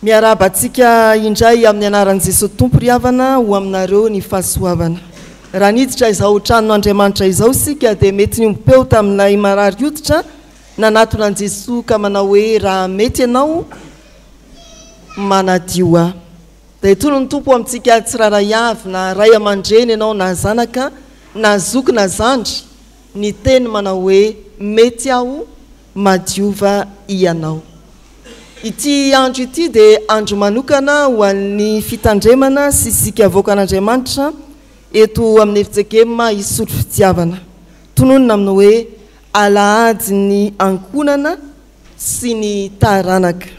Miarahaba antsika indray amin'ny anaran'i Jesoa Tompo ry havana, ho aminareo ny fahasoavana. Raha niditra izao tranon'Andriamanitra izao isika dia mety niombom-peo tamin'ilay marary hoditra nanatona an'i Jesoa ka manao hoe raha mety ianao manadio ahy. Dia itony ny Tompo amintsika tsirairay avy na ray aman-dreny ianao na zanaka na zoky na zandry ny teny manao hoe mety aho madiova ianao. Ity andro ity dia andro manokana ho an'ny fitandremana sy isika avoakan'Andriamanitra eto amin'ny FJKM Isotry Fitiavana. Tononina amin'ny hoe Alahadin'ny ankohonana sy ny taranaka.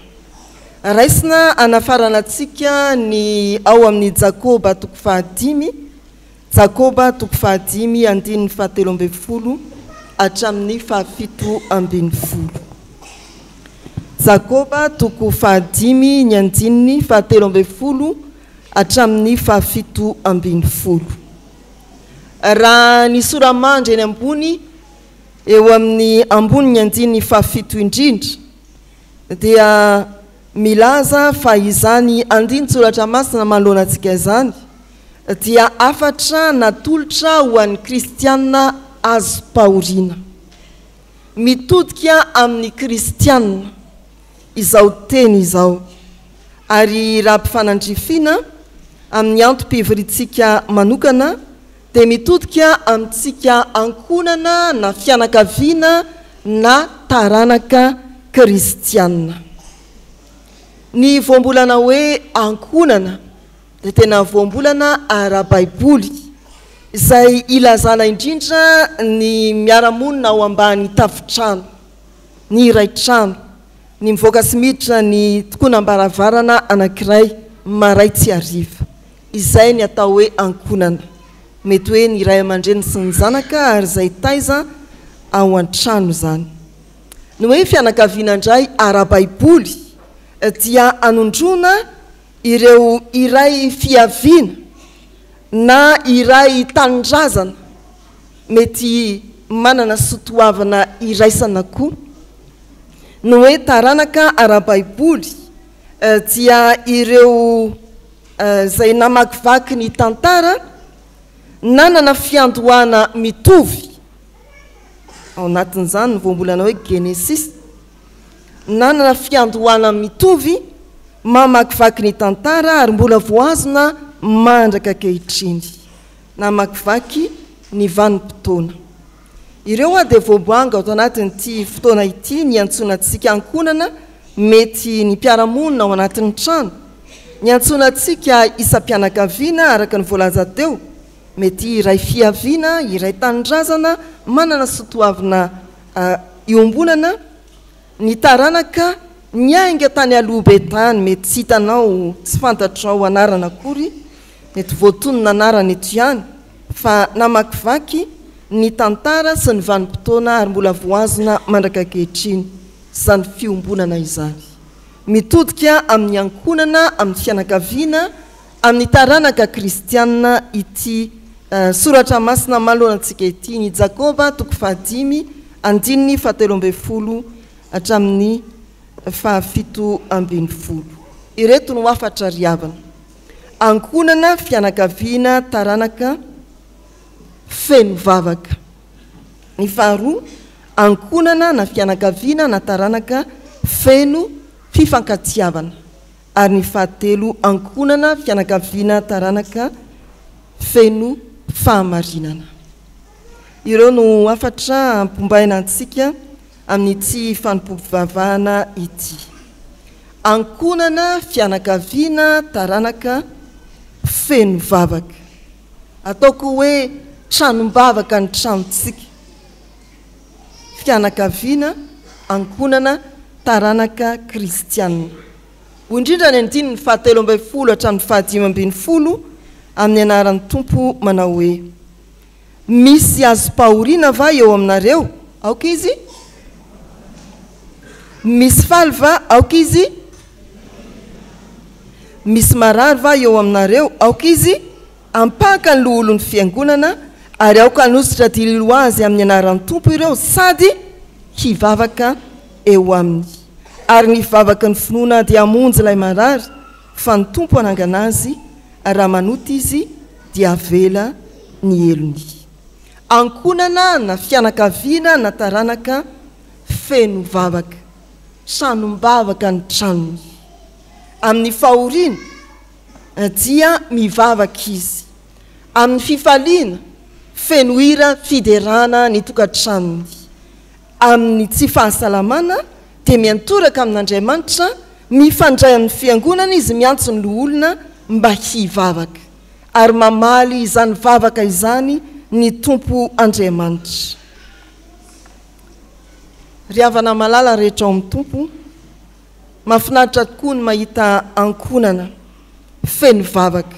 Raisina hanafarana antsika ny ao amin'ny Jakoba toko fahadimy, Jakoba toko fahadimy andininy fahatelo ambin'ny folo hatramin'ny fahafito ambin'ny folo. Jakoba toko fahadimy ny andininy fahatelo ambin'ny folo hatramin'ny fahafito ambin'ny folo. Raha ny sora-mandry eny ambony eo amin'ny ambonin'ny andininy fahafito indrindra dia milaza fa izany andinin-tsoratra masina manoloana antsika izany dia hafatra natolotra ho an'ny kristiana azom-pahoriana. Mitodika amin'ny kristiana izao teny izao, ary raha ampifanandrifiana amin'ny antom-pivoriantsika manokana dia mitodika amintsika ankohonana na fianakaviana na taranaka kristiana. Ny voambolana hoe ankohonana dia tena voambolana ara-baiboly izay ilazana indrindra ny miara-monina ao ambany tafontrano, ny iray trano, ny mivoaka sy miditra ny tokonam-baravarana anankiray maray tsy hariva. Izay ny atao hoe ankohonana. Mety hoe ny ray aman-dreny sy ny zanaka ary izay taiza ao an-trano izany. Ny hoe fianakaviana indray ara-baiboly dia anondroana ireo iray fiaviana na iray tanindrazana mety manana soatoavina iraisana koa. Ny hoe taranaka ara-baiboly dia ireo izay namakivaky ny tantara nanana fiandohana mitovy, ao anatin'izany ny voambolana hoe Genesisy, nanana fiandohana mitovy mamakivaky ny tantara ary mbola voahazona mandraka ankehitriny, namakivaky ny vanim-potoana. Ireo dia voaboanga ato anatin'ity fotoana ity niantsoana antsika ankohonana, mety ny mpiara-monina ao anatin'ny trano, niantsoana antsika isam-pianakaviana araka ny voalaza teo, mety iray fiaviana, iray tanindrazana, manana soatoavina iombonana, ny taranaka niainga tany aloha be tany, mety tsy hitanao, tsy fantatrao anarana akory, mety voatonona anarana eto ihany, fa namakivaky ny tantara sy ny vanim-potoana ary mbola voahazona mandrak'ankehitriny izany fiombonana izany. Mitodika amin'ny ankohonana, amin'ny fianakaviana, amin'ny taranaka kristiana ity soratra masina manoloana antsika ity, ny Jakoba toko fahadimy andininy fahatelo ambin'ny folo hatramin'ny fahafito ambin'ny folo. Ireto no hafatra ry havana. Ankohonana, fianakaviana, taranaka feno vavaka. Ny faharoa, ankohonana na fianakaviana na taranaka feno fifankatiavana. Ary ny fahatelo, ankohonana, fianakaviana, taranaka feno fahamarinana. Ireo no hafatra ampombaina antsika amin'ity fanompoam-pivavahana ity. Ankohonana, fianakaviana, taranaka feno vavaka. Ataoko hoe tranom-bavaka ny tranontsika. Fianakaviana, ankohonana, taranaka kristiana. Hoy indrindra ny andininy fahatelo ambin'ny folo hatramin'ny fahadimy ambin'ny folo amin'ny anaran'ny Tompo manao hoe. Misy azom-pahoriana va eo aminareo? Aoka izy. Misy faly va? Aoka izy. Misy marary va eo aminareo? Aoka izy hampaka ny loholon'ny fiangonana, ary aoka hanosotra dililo azy amin'ny anaran'ny Tompo ireo sady hivavaka eo aminy. Ary ny vavaky ny finoana dia hamonjy ilay marary, fa ny Tompo hanangana azy, ary raha manota izy, dia havela ny helony. Ankohonana na fianakaviana na taranaka feno vavaka. Tranom-bavaka ny tranony. Amin'ny fahoriana dia mivavaka izy. Amin'ny fifaliana, feno hira fiderana ny tokantranony. Amin'ny tsy fahasalamana dia miantoraka amin'Andriamanitra, mifandray amin'ny fiangonana izy miantso ny loholona mba hivavaka. Ary mamaly izany vavaka izany ny Tompo Andriamanitra. Ry havana malala rehetra ao amin'ny Tompo, mahafinaritra tokoa ny mahita ankohonana feno vavaka.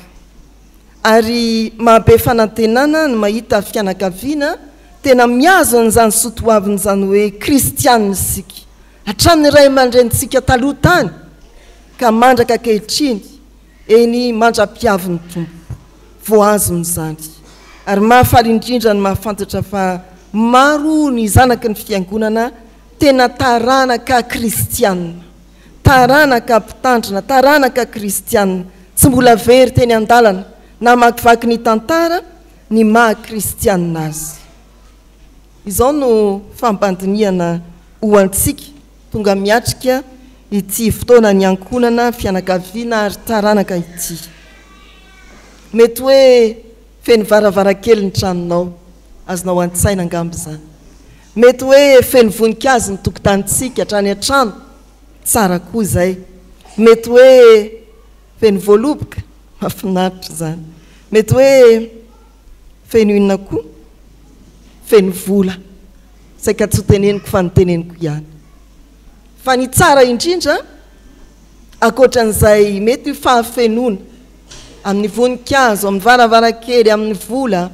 Ary mahabe fanantenana ny mahita fianakaviana tena mihazo an'izany soatoavina izany hoe kristianina isika, hatramin'ny ray aman-drenintsika taloha tany ka mandraka ankehitriny, eny mandra-piavin'ny Tompo. Voahazona izany. Ary mahafaly indrindra ny mahafantatra fa maro ny zanaky ny Fiangonana tena taranaka kristianina. Taranaka mpitandrina, taranaka kristianina, tsy mbola very teny an-dalana namakivaky ny tantara ny maha kristianina azy. Izao no fampandinihana ho antsika tonga miatrika ity fotoanan'ny ankohonana, fianakaviana ary taranaka ity. Mety hoe feno varavarankely ny tranonao, azonao an-tsaina angamba izany. Mety hoe feno voninkazo ny tokotanintsika hatrany an-trano, tsara koa izay. Mety hoe feno voaloboka, mahafinaritra izany. Mety hoe feno inona koa? Feno vola. Saika tsy ho teneniko fa noteneniko ihany. Fa ny tsara indrindra, ankoatra an'izay mety ho fahafenoana amin'ny voninkazo, amin'ny varavarankely, amin'ny vola,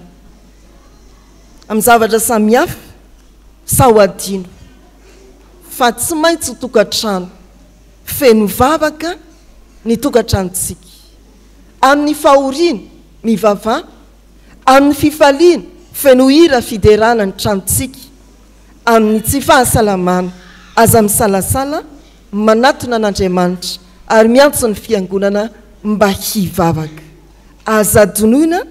amin'ny zavatra samihafa, sao adino fa tsy maintsy ho tokantrano feno vavaka ny tokantranontsika. Amin'ny fahoriana, mivavaha, amin'ny fifaliana, feno hira fiderana ny tranontsika, amin'ny tsy fahasalamana, aza misalasala manatona an'Andriamanitra ary miantso ny fiangonana mba hivavaka. Aza adinoina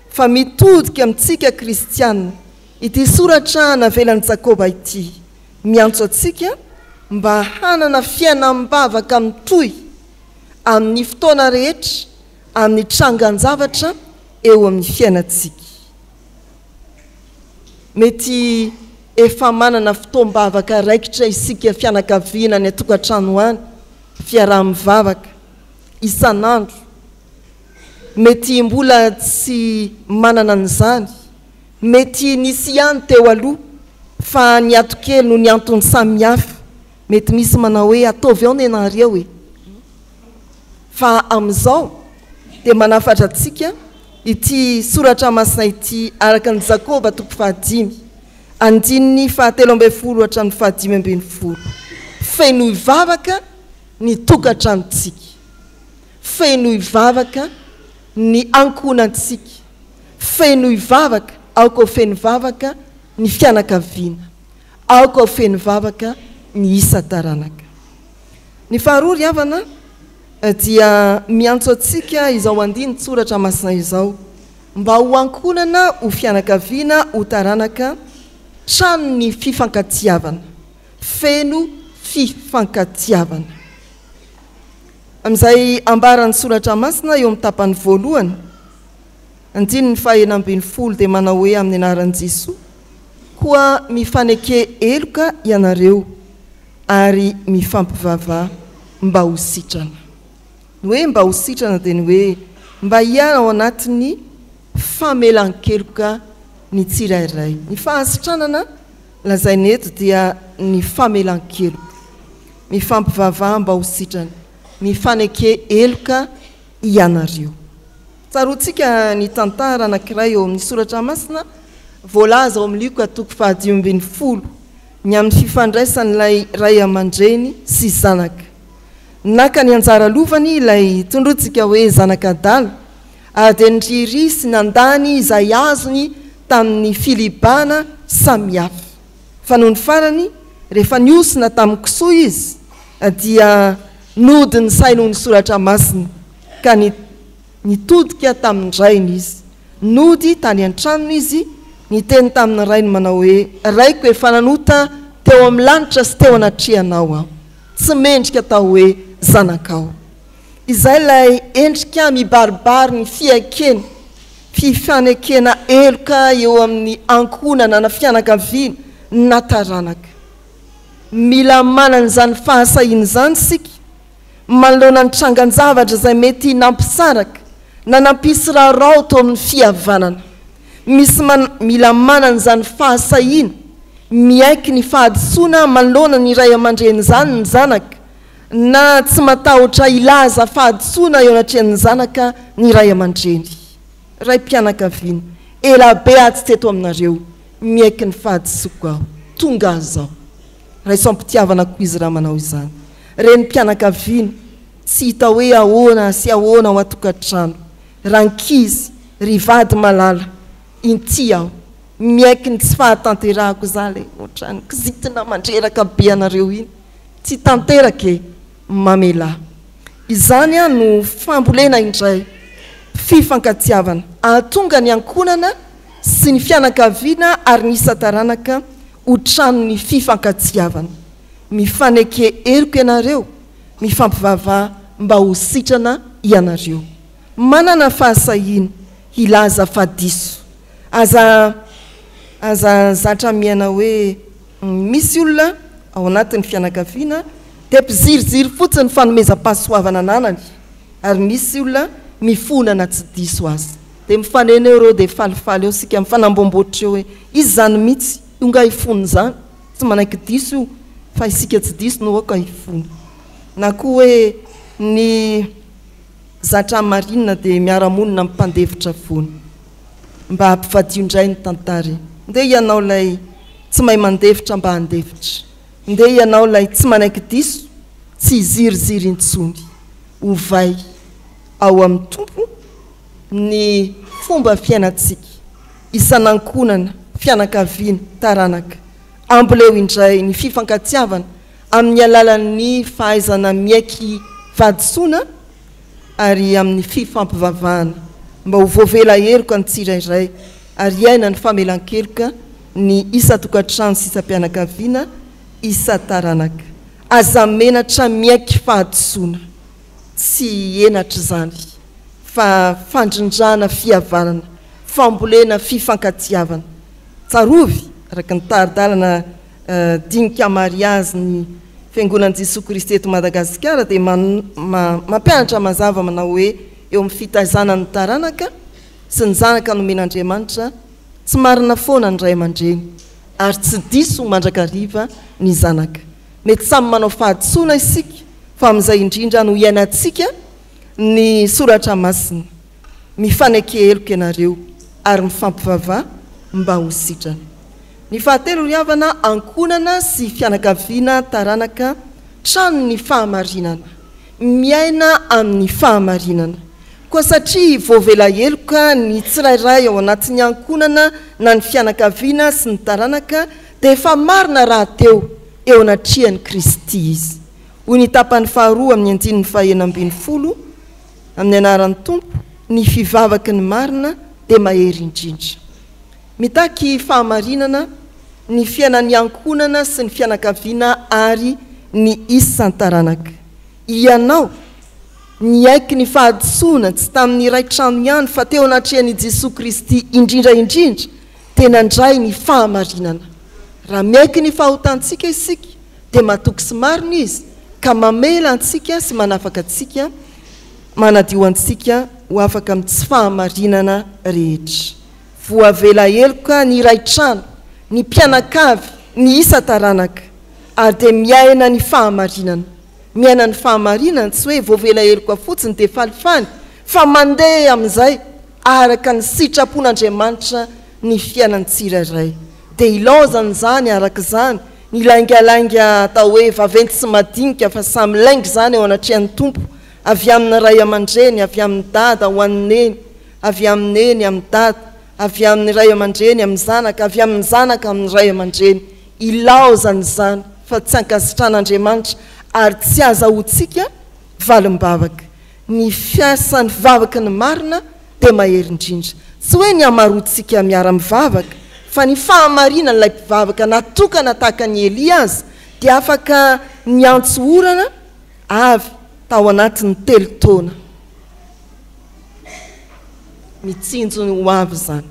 fa mitodika amintsika kristiana ity soratra navelan'i Jakoba ity, miantso antsika mba hanana fiainam-bavaka mitohy amin'ny fotoana rehetra amin'ny trangan-javatra eo amin'ny fiainantsika. Mety efa manana fotoam-bavaka raikitra isika fianakaviana any an-tokantrano any, fiaraha-mivavaka isan'andro. Mety mbola tsy manana an'izany, mety nisy ihany teo aloha fa niato kely noho ny antony samihafa, mety misy manao hoe ataovy ao nenareo e! Fa amin'izao dia manafatra antsika ity soratra masina ity araka an'i Jakoba toko fahadimy, andininy fahatelo ambin'ny folo hatramin'ny fahadimy ambin'ny folo, Fenoy vavaka ny tokantranontsika. Fenoy vavaka ny ankohonantsika. Fenoy vavaka, aoka ho feno vavaka ny fianakaviana. Aoka ho feno vavaka ny isan-taranaka. Ny faharoa ry havana dia miantso antsika izao andinin-tsoratra masina izao mba ho ankohonana, ho fianakaviana, ho taranaka, tranon'ny fifankatiavana, feno fifankatiavana. Amin'izay ambaran'ny Soratra Masina eo amin'ny tapany voalohany, andininy faha-16 dia manao hoe amin'ny anaran'i Jesoa, Koa mifaneke heloka ianareo ary mifampivavaha mba ho sitrana. Ny hoe mba ho sitrana dia ny hoe mba hiala ao anatin'ny famelan-keloka ny tsirairay. Ny fahasitranana lazaina eto dia ny famelan-keloka. Mifampivavaha mba ho sitrana. Mifaneke heloka ianareo. Tsaroantsika ny tantara anankiray eo amin'ny Soratra Masina voalaza ao amin'ny Lioka toko fahadimy ambin'ny folo, ny amin'ny fifandraisan'ilay ray aman-dreny sy zanaka. Naka ny anjara lovany ilay tondrointsika hoe zanaka adala, ary dia niriria sy nandany izay azony tamin'ny filibana samihafa. Fa nony farany, rehefa nihosina tamin'ny kisoa izy, dia nody ny sainy ho ny Soratra Masina, ka nitodika tamin-drainy izy. Nody tany an-tranony izy, niteny tamin'ny rainy manao hoe, Raiko, efa nanota teo amin'ny lanitra sy teo anatrehanao aho. Tsy mendrika atao hoe zanakao. Izay ilay endrika mibaribary ny fiaikena, fifanekena heloka eo amin'ny ankohonana na fianakaviana na taranaka. Mila manana izany fahasahiana izany isika manoloana ny trangan-javatra izay mety nampisaraka na nampisy raorao teo amin'ny fihavanana. Misy mila manana izany fahasahiana miaiky ny fahadisoana manoloana ny ray aman-dreny izany ny zanaka na tsy matahotra hilaza fahadisoana eo anatrehan'ny zanaka ny ray aman-dreny. Raim-pianakaviana, ela be aho tsy teto aminareo, miaiky ny fahadisoako aho. Tonga aho izao. Raiso am-pitiavana koa izy raha manao izany. Renim-pianakaviana, tsy hita hoe ahoana sy ahoana ao an-tokantrano. Rankizy, ry vady malala, inty aho. Miaiky ny tsy fahatanterahako za le otrany kizitina mandreraka be anareo iny. Tsy tanteraka e! Mamelà. Izany no fambolena indray fifankatiavana ahatonga ny ankohonana sy ny fianakaviana ary ny isan-taranaka ho tranon'ny fifankatiavana. Mifaneke heloka ianareo, mifampivavaha mba ho sitrana ianareo. Manana fahasahiana hilaza fa diso. Aza aza zatra miaina hoe misy olona ao anatin'ny fianakaviana dia mpiziriziry fotsiny ny fanomezam-pahasoavana ananany ary misy olona mifona na tsy diso aza. Dia mifanena eo ireo dia falifaly eo isika mifanamboamboatra eo hoe izy izany mihitsy io nga hifona izany, tsy manaiky diso io fa isika tsy diso no aoka hifona. Na koa hoe ny zatra marina dia miara-monina amin'ny mpandefitra foana. Mba ampivadio indray ny tantara e! Ndeha ianao ilay tsy mahay mandefitra mba handefitra. Ndeha ianao ilay tsy manaiky diso tsy hiziriziry intsony. Ovay ao amin'ny Tompo ny fomba fiainantsika, isan'ankohonana, fianakaviana, taranaka. Amboleo indray ny fifankatiavana amin'ny alalan'ny fahaizana miaiky fahadisoana ary amin'ny fifampivavahana mba ho voavela heloka ny tsirairay ary hiaina ny famelan-keloka ny isan-tokantrano sy isam-pianakaviana, isan-taranaka. Aza menatra miaiky fahadisoana. Tsy henatra izany fa fandrindrana fihavanana, fambolena fifankatiavana. Tsarovy, araka ny tari-dalana dinika mariazy ny Fiangonan'i Jesoa Kristy eto Madagasikara dia mampianatra mazava manao hoe eo amin'ny fitaizana ny taranaka sy ny zanaka nomen'Andriamanitra, tsy marina foana ny ray aman-dreny ary tsy diso mandrakariva ny zanaka. Mety samy manao fahadisoana isika fa amin'izay indrindra no iainantsika ny soratra masina. Mifaneke heloka ianareo ary mifampivavaha mba ho sitrana. Ny fahatelo ry havana, ankohonana sy fianakaviana taranaka tranon'ny fahamarinana. Miaina amin'ny fahamarinana. Koa satria voavela heloka ny tsirairay ao anatin'ny ankohonana na ny fianakaviana sy ny taranaka dia efa marina rahateo eo anatrehan'i Kristy izy. Hoy ny tapany faharoa amin'ny andininy fahenina 16, Amin'ny anaran'ny Tompo, ny fivavaky ny marina dia mahery indrindra. Mitaky fahamarinana ny fiainan'ny ankohonana sy ny fianakaviana ary ny isan-taranaka. Ianao, niaiky ny fahadisoana tsy tamin'ny iray trano ihany fa teo anatrehan'i Jesoa Kristy indrindra indrindra dia nandray ny fahamarinana. Raha miaiky ny fahotantsika isika dia matoky sy marina Izy ka mamela antsika sy manafaka antsika, manadio antsika ho afaka amin'ny tsy fahamarinana rehetra. Voavela heloka ny iray trano, ny mpianakavy, ny isa-taranaka, ary dia miaina ny fahamarinana. Miaina ny fahamarinana, tsy hoe voavela heloka fotsiny dia falifaly, fa mandeha amin'izay araka ny sitrapon'Andriamanitra ny fiainan'ny tsirairay. Dia ilaozana izany araka izany ny laingalainga atao hoe vaventy sy madinika fa samy lainga izany eo anatrehan'ny Tompo, avy amin'ny ray aman-dreny, avy amin'ny dada ho an'ny neny, avy amin'ny neny amin'ny dada, avy amin'ny ray aman-dreny amin'ny zanaka, avy amin'ny zanaka amin'ny ray aman-dreny. Ilaozana izany fa tsy ankasitran'Andriamanitra. ary tsy azahoantsika valim-bavaka. Ny fiasan'ny vavaky ny marina dia mahery indrindra. Tsy hoe ny hamaroantsika miara-mivavaka, fa ny fahamarinan'ilay mpivavaka natokana tahaka an'i Elia aza dia afaka niantso orana avy tao anatin'ny telo taona. Mitsinjo ny ho avy izany.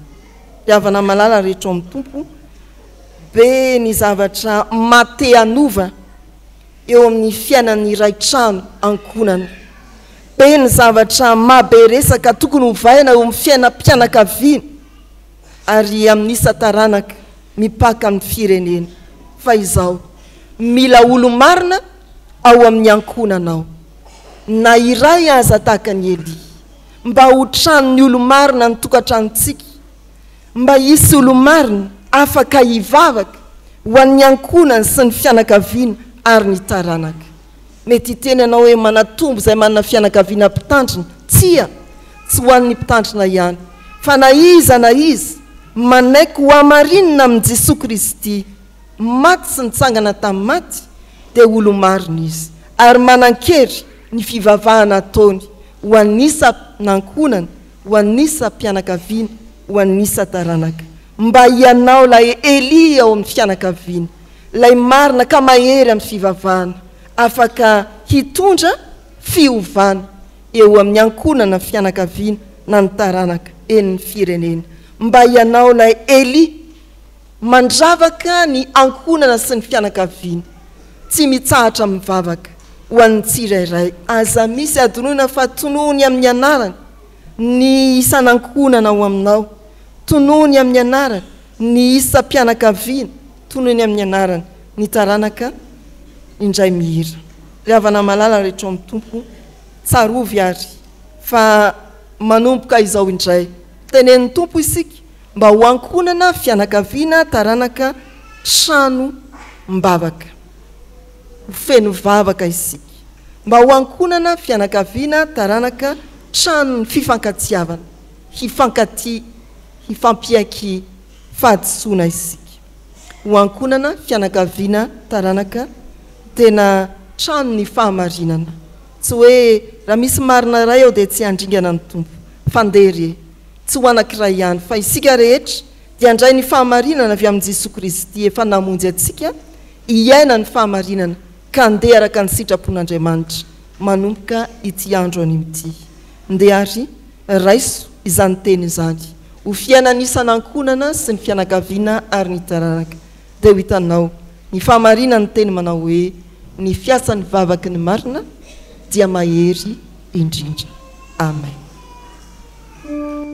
Ry havana malala rehetra ao amin'ny Tompo, be ny zavatra maha te hanova eo amin'ny fiainan'ny iray trano ankohonana. Be ny zavatra maha be resaka tokony hovaina eo amin'ny fiainam-pianakaviana ary amin'ny isan-taranaka mipaka amin'ny firenena. Fa izao, mila olo-marina ao amin'ny ankohonanao, na iray aza tahaka an'i Elia, mba ho tranon'ny olo-marina ny tokantranontsika. Mba hisy olo-marina afaka hivavaka ho an'ny ankohonany sy ny fianakaviana ary ny taranaka. Mety hiteny ianao hoe manatombo izay manana fianakaviana mpitandrina. Tsia, tsy ho an'ny mpitandrina ihany, fa na iza na iza manaiky hohamarinina amin'i Jesoa Kristy maty sy nitsangana tamin'ny maty dia olo-marina izy ary manan-kery ny fivavahana ataony ho an'ny isan'ankohonana ho an'ny isam-pianakaviana, ho an'ny isan-taranaka. Mba ianao ilay Elia ao amin'ny fianakaviana, ilay marina ka mahery amin'ny fivavahana, afaka hitondra fiovana eo amin'ny ankohonana, fianakaviana, na ny taranaka, eny ny firenena. Mba ianao ilay Elia mandravaka ny ankohonana sy ny fianakaviana, tsy mitsahatra mivavaka ho an'ny tsirairay. Aza misy adinoina fa tonony amin'ny anarany ny isan'ankohonana ao aminao, tonony amin'ny anarany ny isam-pianakaviana, tonony amin'ny anarany ny taranaka indray mihira. Ry havana malala rehetra ao amin'ny Tompo, tsarovy ary fa manomboka izao indray, tenenin'ny Tompo isika mba ho ankohonana, fianakaviana, taranaka, trano mbavaka. Ho feno vavaka isika. Mba ho ankohonana, fianakaviana, taranaka, tranon'ny fifankatiavana. Hifankatia, hifampiaiky fahadisoana isika. Ho ankohonana, fianakaviana, taranaka, tena tranon'ny fahamarinana. Tsy hoe raha misy marina iray ao dia tsy handringana ny Tompo. Fa ndeha re. Tsy ho anankiray ihany, fa isika rehetra dia handray ny fahamarinana avy amin'i Jesoa Kristy efa namonjy antsika hiaina ny fahamarinana ka handeha araka ny sitrapon'Andriamanitra manomboka ity andro anio ity. Ndeha àry, raiso izany teny izany ho fiainan'ny isan'ankohonana sy ny fianakaviana ary ny taranaka, dia ho hitanao ny fahamarinan'ny teny manao hoe, Ny fiasan'ny vavaky ny marina dia mahery indrindra. Amen.